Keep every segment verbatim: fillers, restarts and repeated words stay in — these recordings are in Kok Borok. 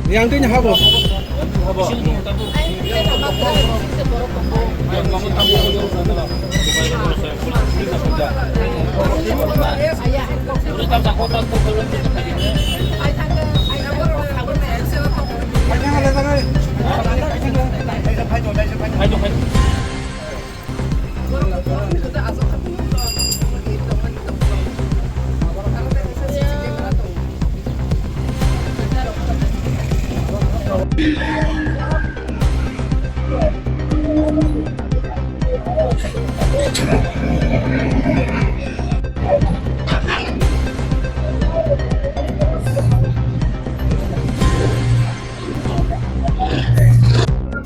Yang tini habo.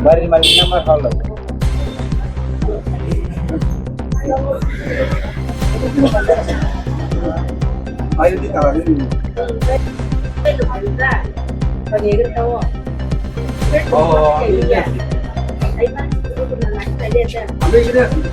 Bari malik nama kalau. Ayo di kamar ini. Oh, ini dia sih. Ambil ini dia sih.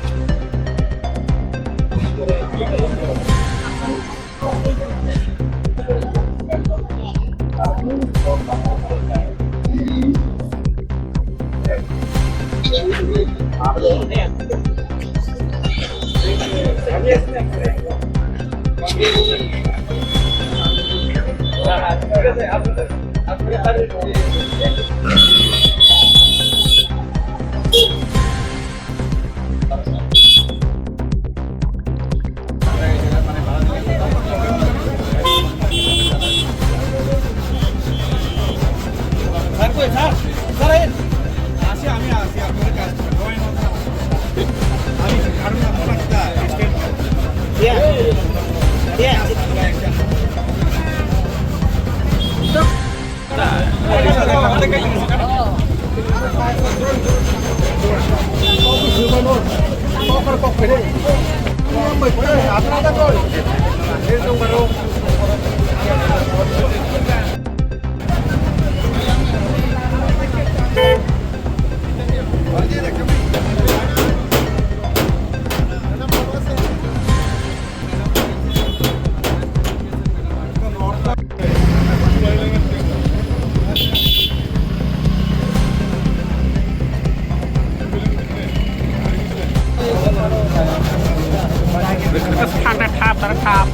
Thap, thap, thap, thap.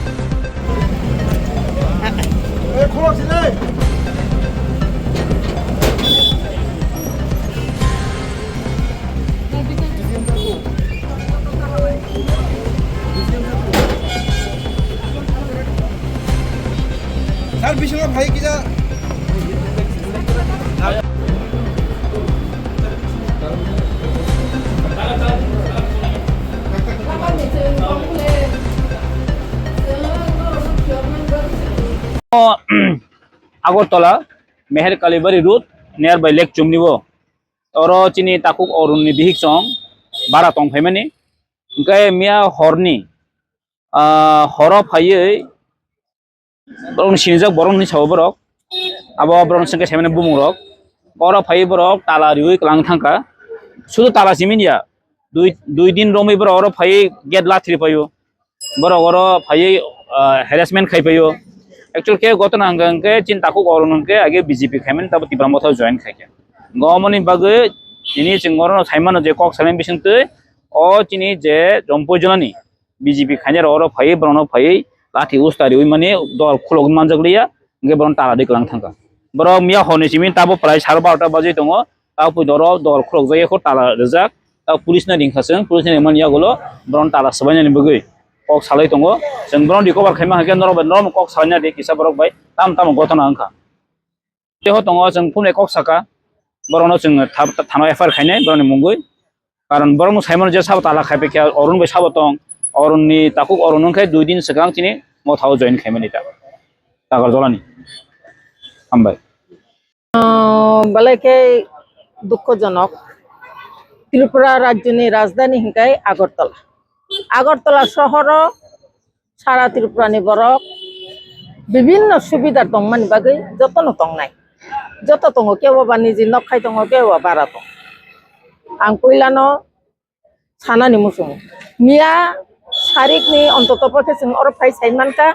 Sir, bisingo phai kisa. O, Agartala, Meher Kalibari Road, nearby Lake Chumni bo. Oro chini takhuk Arun ni bihik song bara tong phaimani. Hwnkhe miya horni, ah, horo phaiwi borokni sinijak borok hinwi sao borok. Abo borokni swngkhe saimano bumung rok. Oro phaiwi borok tala riwi kwlang thangkha. Sudu tala simi ya. Dui, dui din romwi borok oro phaiwi gate lathri phaio. Borok oro phaiwi, ah, harassment khai phaio. Actual khe gotona hwnkha hwnkhe chini takhuk Arun hwnkhe age B J P khaimani tabo Tipra Motha join khaikha. Gomoni bagwi tini chwng oro saimano je kok salai bisingtwi o chini je Jompui jonani B J P khainai rok oro phaiwi, borokno phaiwi lathi usta riwi mani dol khulogwi manjak liya, hwnkhe borokno tala rwi kwlang thangkha. Borok miya horni simi tabo prai saro barota bajwi tongo, tabo pui doro dol khulokjak ya kho tala rijak, tabo police no ringkha chwng, police no ringmani yagulo borokno tala swbainani bagwi kok salai tongo. Chwng borokno recover khaima hwnkhe norok bai, norokno kok salaina di kisa borok bai tamo tamo gotona wngkha. Teiho tongo chwng phunuknai kok saka, borokno chwng tha-, thano F I R khainai borokni mungwi. Karon borokno saimano je sabo tala khai paikha, Arun bai sabo tong, Arunni takhuk Arun wngkhe dui din swkang chini Mothao join khaimani ta, Takarjalani. Hambai. Ah, belai khe dukhojonok. Tripura rajyoni rajdhani hwnkhe Agartala. Agartala sohoro sara Tripura ni borok bibinno subida tongmani bagwi jotono tongnai. Joto tongo, kebo ba niji nok khai tongo, kebo ba bara tongo. Ang puilano sanani muchungo. Miya sarikni ontoto pokhe chwng oro phai sai mankha.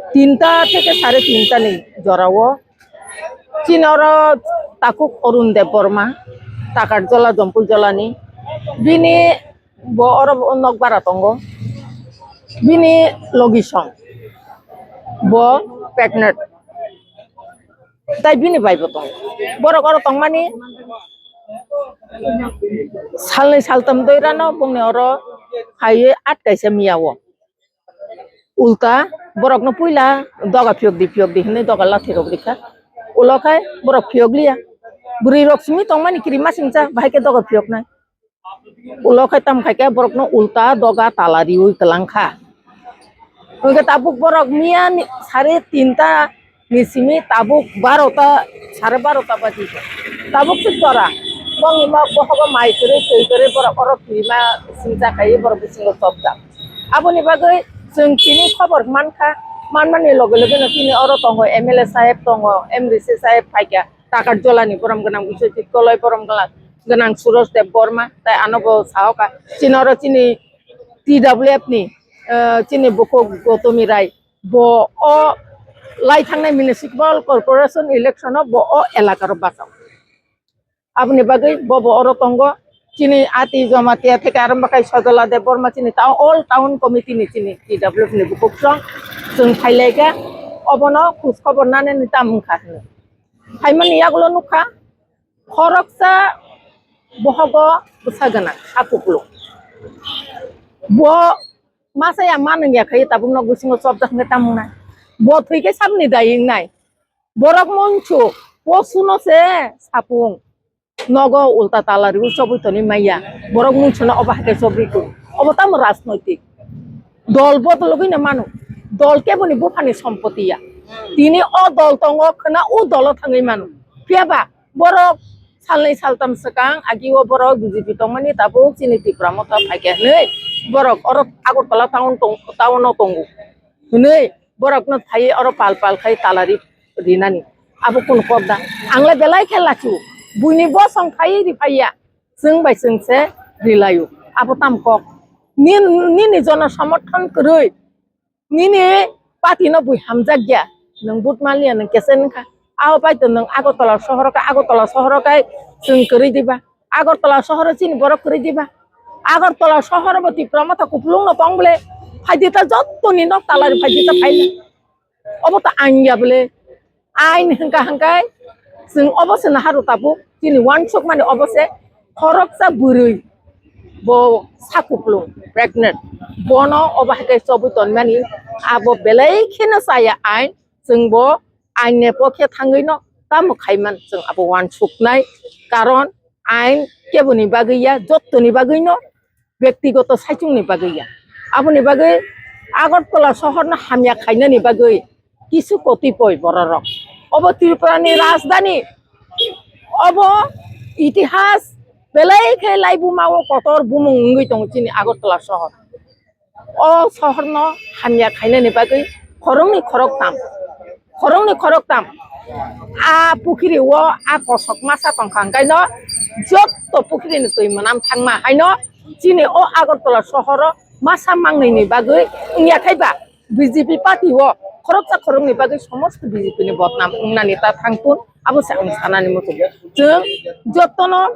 Tinta theke sare tinta ni jora o chini oro takhuk Arun Debbarma, Takarjola, Jompuijolani, bini bo oro nok bara tongo, bini logisong bo pregnant, tai bini bai bo tongo, borok oro tongmani salnwi saltam doi rano bongni oro phaiwi atkaisa miya o. Ulta borokno puila doga phiyok di, phiyok di hinwi doga lathi rok rikha. Ulo khai borok phiyok liya. Bwrwi rok simi tongmani kiri masingcha, bahai khe doga phiyok nai. Ulo khai tam khai khe borokno ulta doga tala riwi kwlang kha. Hwnkhe tabuk borok miya ni sare tinta ni simi tabuk barota, sare barota baji. Tabuk se jora. Bongni ma bohogo mai kwrwi, twi kwrwi borok oro kirima singcha khai borok bisingo chopjak. Aboni bagwi chwng tini khobor mankha, manmani loge loge no tini oro tongo M L A saheb tongo, M D C saheb phaikha, Takarjolani borom gwnang Biswajit Koloi, borom gwnang, gwnang Suroj Debbarma, tai ano bo sahoka. Chini oro chini T W F ni, eh, chini bukhuk Gotomi Rai, bo o lai thangnai municipal corporation election o bo o elaka ro bachao. Aboni bagwi bo bo oro tongo. Chini ati Jamatia theke arombo khai Sojola Debbarma chini ta-, all town committee ni chini T W F ni bukhuk song. Chwng phailaikha obono khus khobor nanani tam wngkha hinwi. Phaimani yagulo nukha khoroksa bohogo bwsa gwnang, ha kupulung. Bo masa ya manung ya khai tabuk nok bisingo chopjak hinwi tam wngnai. Bo thwi khe sabni dai wngnai. Borok mungsu, posuno se sapung. Nogo ulta tala riwi chobwi toni maya. Borok mungsuno obo hai khe chobwi tong. Obo tamo rajnoitik. Dol bodologwino mano. Dol keboni buphani sompoti ya. Tini o dol tongo, khwna o dolo thangwi mano. Phiya ba borok salnwi saltam swkang agi o borok B J P tongmani tabuk chini Tipra Motha phaikhe hinwi borok oro Agartala town tong, town o tongo. Hinwi borokno phaiwi oro pal pal khai talari rinani. Abo kunu kok da? Ang le belai khe lachu. Buini bosong phaiwi ri phaiya. Chwng bai chwng se rilaio. Abo tam kok? Nin-, nini jono somorthon kwrwi. Nini party no bui hamjak ya. Nwng vote manliya, nwng kesen wngkha. Abo bai to nwng Agartala sohoro khe, Agartala sohoro khe chwng kwrwi diba? Agartala sohoro chini borok kwrwi diba? Agartala sohoro bo Tipra Motha kupulung no tong bole. Phaidi ta jottoni nok talari phaidi ta phaila. Obo ta ain ya bole. Ain hwnkha hwnkhe chwng obo se naharu tabuk. Chini uansuk mani obo se khoroksa bwrwi bo sakupulung pregnant. Bono obo hai khe chobwi tonmani abo belai kheno chaya ain. Chwng bo ain ni pokhe thangwi no tamo khaiman chwng abo uansuknai. Karon ain keboni bagwi ya, jottoni bagwi no bektigoto saichungni bagwi ya. Aboni bagwi Agartala sohorno hamya khainani bagwi kisu kotipoi bororok. Obo Tripurani rajdhani, obo itihas belai khe laibuma o kotor bumung wngwi tongo chini Agartala sohor. O sohorno hamya khainani bagwi khoroknwi khoroktam, khoroknwi khoroktam a pukhiri o a kosok masa tongkha, hwnkhaino jotto pukhiri ni twi mwnam thangma haino chini o Agartala sohoro masa mangnwi ni bagwi wngya khai ba B J P party o khoroksa khoroknwi bagwi somosto B J P ni bodnam wngnani ta thangtun, abo se ang sanani muchung. Chwng jottono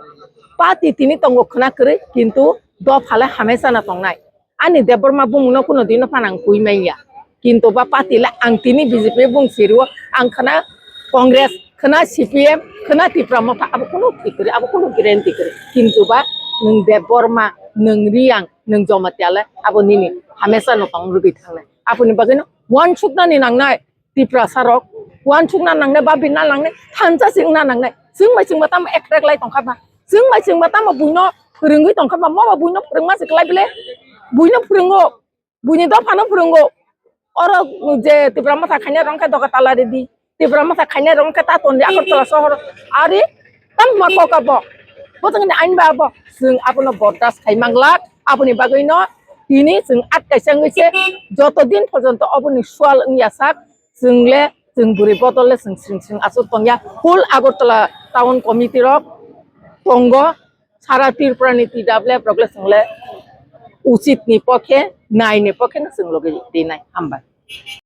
party tini tongo khwna kwrwi, kintu dopha le hamesa no tongnai. Ani Debbarma bumungno kuno dino phano ang twi manya. Kintu ba party le ang tini B J P bung sirio, ang khwna Congress, khwna C P M, khwna Tipra Motha, abo kuno thik kwrwi, abo kuno guarantee kwrwi. Kintu ba nwng Debbarma, nwng Riang, nwng Jamatia le abo nini hamesa no tong rwgwi thangnai. Aboni bagwino uansuknani nangnai. Tiprasa rok uansukna nangnai, babina nangnai, thansa singna nangnai. Chwng bai chwngma tamo attract lai tongkha ba? Chwng bai chwngma tamo buino phwrwngwi tongkha ba? Mo ba buino phwrwngma se kwlai bile? Buino phwrwngo, buini dophano phwrwngo. Oro je Tipra Motha khainai rok khe doga tala ridi. Tipra Motha khainai rok khe ta tonri Agartala sohor. Ari tamo ma koka bo? Bo chwngni ain ba bo? Chwng abono bordas khai manglak. Aboni bagwino tini chwng atkaisa wngwi se joto din porjonto oboni sual wngya sak. Chwng le, chwng bwrwi bodol le chwng sring sring aswk tongya. Whole Agartala town committee rok tongo, sara Tripura ni T W F rok le chwng le uchit ni pokhe, nai ni pokhe no chwng logi rinai. Hambai.